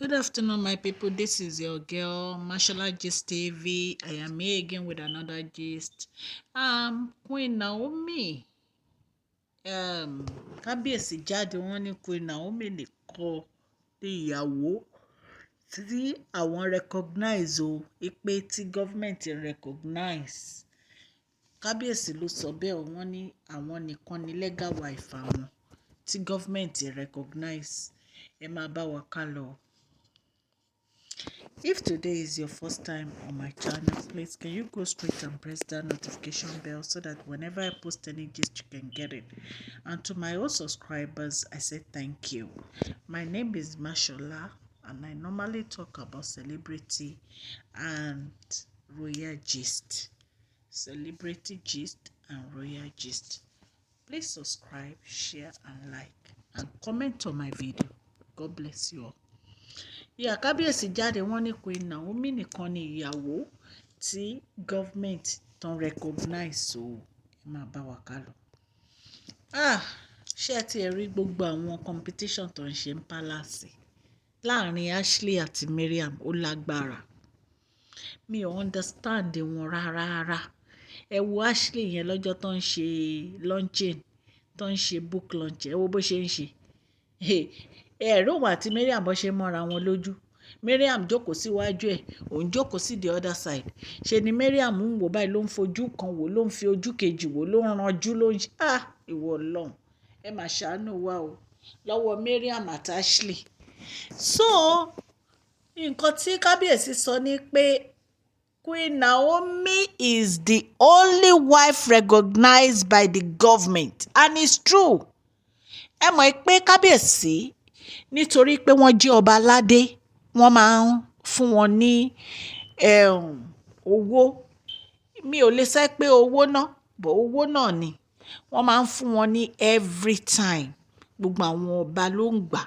Good afternoon, my people. This is your girl, Mashola Gist TV. I am here again with another gist. Queen Naomi, Kábíyèsí jáde, wọ́n ní Queen Naomi nìkan ní ìyàwó tí àwọn recognize o, pé tí government recognize. Kábíyèsí ló sọ bẹ́ẹ̀ o, wọ́n ní àwọn nìkan ní legal wife àwọn tí government recognize. Ẹ máa bá wa ká lọ. If today is your first time on my channel, please can you go straight and press that notification bell so that whenever I post any gist, you can get it. And to my old subscribers, I say thank you. My name is Mashola and I normally talk about celebrity and royal gist. Celebrity gist and royal gist. Please subscribe, share and like and comment on my video. God bless you all. Ìyá Kábíyèsí jáde, wọ́n ní Queen Naomi nìkan ni ìyàwó tí government tán recognize o. Ẹ máa bá wa ká lọ. Ah, ṣé ẹ ti rí gbogbo àwọn competition tó ń ṣe ní palace láàrin Ashley àti Mariam? Ó lágbára. Mi ò understand wọn rárá rárá. Ẹ wo Ashley yẹn lọ́jọ́ tó ń ṣe launching, tó ń ṣe book launching, ẹ wo bó ṣe ń ṣe. Ẹ̀rí òun àti Mariam bó ṣe mọ́ra wọn lójú. Mariam jókòó síwájú ẹ̀, òun jókòó sí the other side. Ṣe ni Mariam ń wò báyìí, ló ń fojú kan wò, ló ń fi ojú kejì wò, ló ń ranjú, ló ń ṣe. Ah, ìwọ Ọlọ́run, ẹ máa ṣàánú wa o lọ́wọ́ Mariam àti Ashley. So, nǹkan tí Kábíyèsí sọ ni pé Queen Naomi is the only wife recognized by the government, and it's true. Ẹ mọ̀ pé Kábíyèsí, nítorí pé wọ́n jẹ́ ọba aládé, wọ́n máa ń fún wọn ní owó. Mi ò lè sọ pé owó náà, but owó náà ni. Wọ́n máa ń fún wọn ní every time. Gbogbo àwọn ọba ló ń gbà.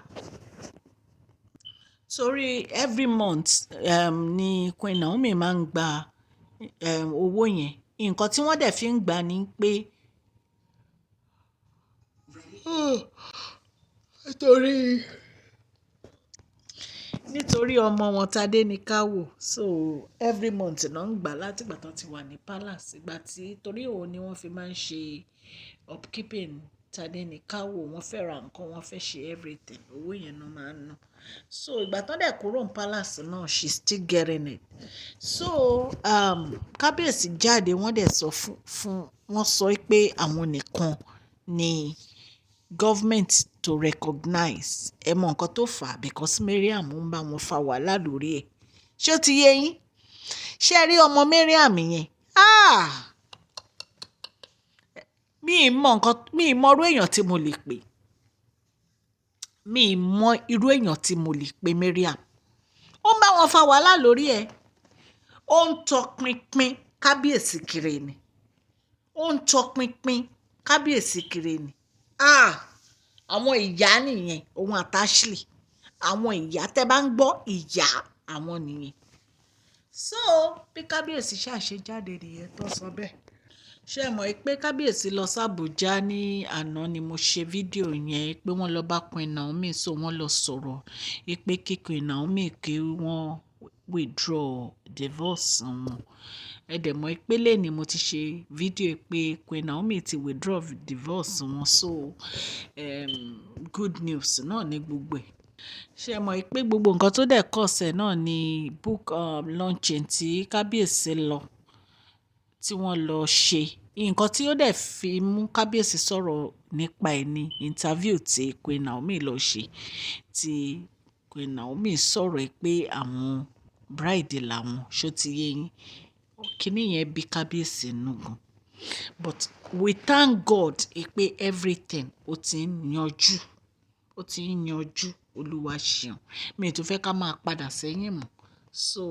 Torí every month ni Queen Naomi máa ń gba owó yẹn. Nǹkan tí wọ́n dẹ̀ fi ń gbà ni pé nítorí ọmọ wọn Tadéníkàwò. So every month náà ń gbà láti ìgbà tí wọ́n ti wà ní palace. Ìgbà tí torí òun ni wọ́n fi máa ń ṣe upkeeping Tadéníkàwò. Wọ́n fẹ́ ra nǹkan, wọ́n fẹ́ ṣe everything. Owó yẹn náà máa ń ná. So ìgbà tí wọ́n dẹ̀ kúrò ní palace náà, she still getting it. So Kábíyèsí jáde, wọ́n dẹ̀ sọ fún wọ́n sọ pé àwọn nìkan ni government to recognize. Ẹ mọ nǹkan tó fà á, because Mariam ń bá wọn fa wàhálà lórí ẹ̀. Ṣé ó ti yé yín? Ṣé ẹ rí ọmọ Mariam yẹn? Ah! Mi ì mọ nǹkan, mi ì mọ irú èèyàn tí mo lè pè. Mi ì mọ irú èèyàn tí mo lè pè Mariam. Ó ń bá wọn fa wàhálà lórí ẹ̀. Ó ń tọpinpin Kábíyèsí kiri ni. Ó ń tọpinpin Kábíyèsí kiri ni. Ah! Àwọn ìyá nìyẹn, òun àti Ashley. Àwọn ìyá, tẹ́ bá ń gbọ́ ìyá, àwọn nìyẹn. So bí Kábíyèsí ṣà ṣe jáde nìyẹn tó sọ bẹ́ẹ̀. Ṣé ẹ mọ̀ pé Kábíyèsí lọ sí Abuja ní àná ni mo ṣe fídíò yẹn pé wọ́n lọ bá Queen Naomi, so wọ́n lọ sọ̀rọ̀ pé kí Queen Naomi kí wọ́n withdraw divorce wọn. Ẹ dẹ̀ mọ̀ pé lónìí mo ti ṣe fídíò pé Queen Naomi ti withdraw divorce wọn, so good news náà ní gbogbo ẹ̀. Ṣé ẹ mọ̀ pé gbogbo nǹkan tó dẹ̀ cause ẹ̀ náà ni book launching tí Kábíyèsí lọ, tí wọ́n lọ ṣe. Nǹkan tí ó dẹ̀ fi mú Kábíyèsí sọ̀rọ̀ nípa ẹ̀ ní interview tí Queen Naomi lọ ṣe, tí Queen Naomi sọ̀rọ̀ pé àwọn bride làwọn, ṣó ti yé yín? Kíní yẹn bí Kábíyèsí nínú gan. But we thank God pé everything ó ti ń yanjú, ó ti ń yanjú. Olúwa ṣeun. Mi ò tún fẹ́ ká máa padà sẹ́yìn mọ́. So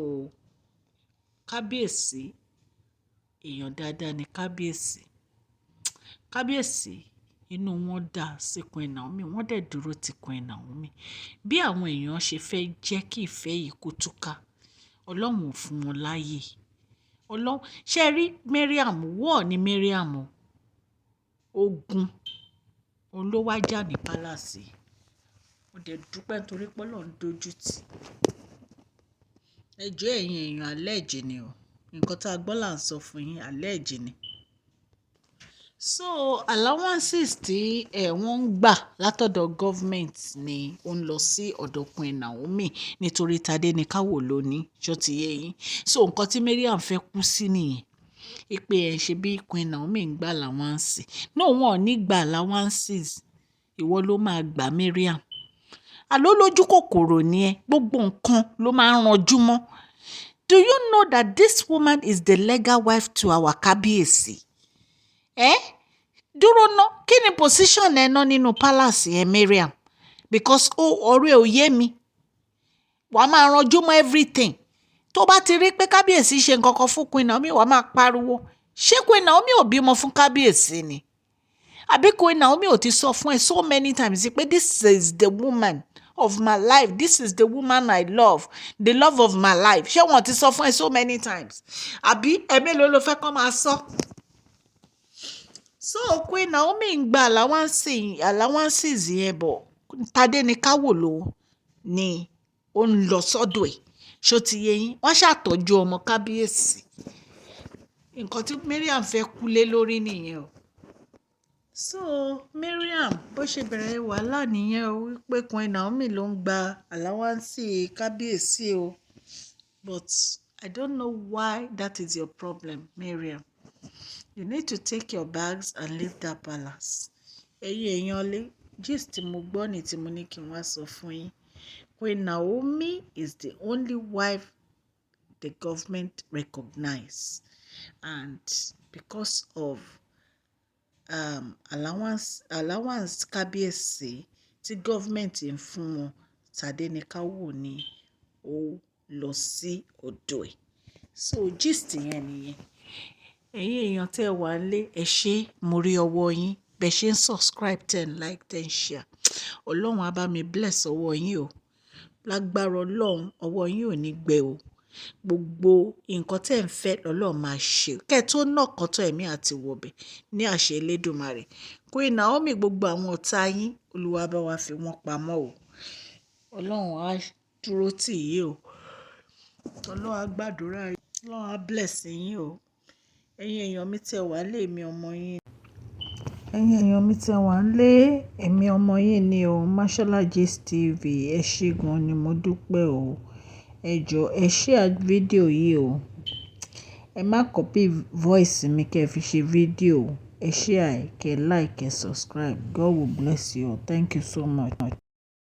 Kábíyèsí, èèyàn dáadáa ni Kábíyèsí. Kábíyèsí, inú wọn dà sí Queen Naomi, wọ́n dẹ̀ dúró ti Queen Naomi. Bí àwọn èèyàn ṣe fẹ́ jẹ́ kí ìfẹ́ yìí kó túká, Ọlọ́run ò fún wọn láyè. Ọlọ́run, ṣé ẹ rí Mariam, war ni Mariam o. Ogun, òun ló wá jà ní palace. Mo dẹ̀ dúpẹ́ nítorí pé Ọlọ́run dojú tì. Ẹ jọ̀ọ́ ẹ̀yin èèyàn, allege ni o. Nǹkan tí a gbọ́ là ń sọ fún yín, allege ni. So allowances tí wọ́n ń gbà látọ̀dọ̀ government ni ó ń lọ sí ọ̀dọ̀ Queen Naomi nítorí Tadéníkàwò ló ní, ṣó ti yé yín? So nǹkan tí Mariam fẹ́ kú sí nìyẹn. Pé ẹ ṣe bí Queen Naomi ń gba allowance. No, wọ́n ò ní gba allowances. Ìwọ ló máa gbà, Mariam. Àló lójú kòkòrò ni ẹ, gbogbo nǹkan ló máa ń ranjú mọ́. Do you know that this woman is the legal wife to our Kábíyèsí? Eh? Dúró ná, kí ni position ẹ ná nínú palace yẹn, Mariam? Because ó ọ̀rọ̀ ẹ ò yé mi. Wà á máa ranjú mọ́ everything. Tó bá ti rí pé Kábíyèsí ṣe nǹkan kan fún Queen Naomi, wà á máa pariwo. Ṣé Queen Naomi ò bímọ fún Kábíyèsí ni? Àbí Queen Naomi ò ti sọ fún ẹ so many times pé this is the woman of my life, this is the woman I love, the love of my life? Ṣé wọ́n ti sọ fún ẹ so many times? Àbí ẹ̀mélòó ló fẹ́ kó máa sọ? So Queen Naomi ń gba allowances yẹn bọ̀. Tadéníkàwò ló ni ó ń lọ sọ́dọ̀ ẹ̀. Ṣó ti yé yín? Wọ́n ṣàtọ́jú ọmọ Kábíyèsí. Nǹkan tí Mariam fẹ́ kú lé lórí nìyẹn o. So Mariam bó ṣe bẹ̀rẹ̀ wàhálà nìyẹn o, wípé Queen Naomi ló ń gba allowance Kábíyèsí o. But I don't know why that is your problem, Mariam. You need to take your bags and leave that palace. Ẹ̀yin èèyàn lé, gist tí mo gbọ́ ní tí mo ní kí n wá sọ fún yín. Queen Naomi is the only wife the government recognize, and because of allowance Kábíyèsí tí government ń fún wọn, Tadéníkàwò ni ó lọ sí ọ̀dọ̀ ẹ̀. So gist yẹn nìyẹn. Ẹ̀yin èèyàn tẹ́ wà nílé, ẹ ṣé, mo rí ọwọ́ yín. Bẹ́ ṣe ń subscribe, ten like, ten share. Ọlọ́run á bá mi bless ọwọ́ yín o. Lágbára Ọlọ́run, ọwọ́ yín ò ní gbẹ o. Gbogbo nǹkan tí ẹ̀ ń fẹ́ lọ́lọ́run máa ṣe. Kẹ́ tó ná kọ́tọ́ ẹ̀mí àti wọ̀bẹ̀ ní àṣẹ Elédùmarè. Queen Naomi, gbogbo àwọn ọ̀tá yín, Olúwa bá wa fi wọ́n pamọ́ o. Ọlọ́run á dúró tì yín o. Ọlọ́run á gbàdúrà yín. Ọlọ́run á bless yín o. Ẹ̀yin èèyàn mi tí ẹ wà lé, èmi ọmọ yín. Ẹ̀yin èèyàn mi tí ẹ wà nílé, èmi ọmọ yín ni o. Mashola Gist TV. Ẹ ṣé gan ni mo dúpẹ́ o. Ẹ jọ̀ọ́, ẹ share fídíò yìí o. Ẹ má copy voice mi kí ẹ fi ṣe fídíò. Ẹ share, kẹ́ like, kẹ́ subscribe. God will bless you all. Thank you so much.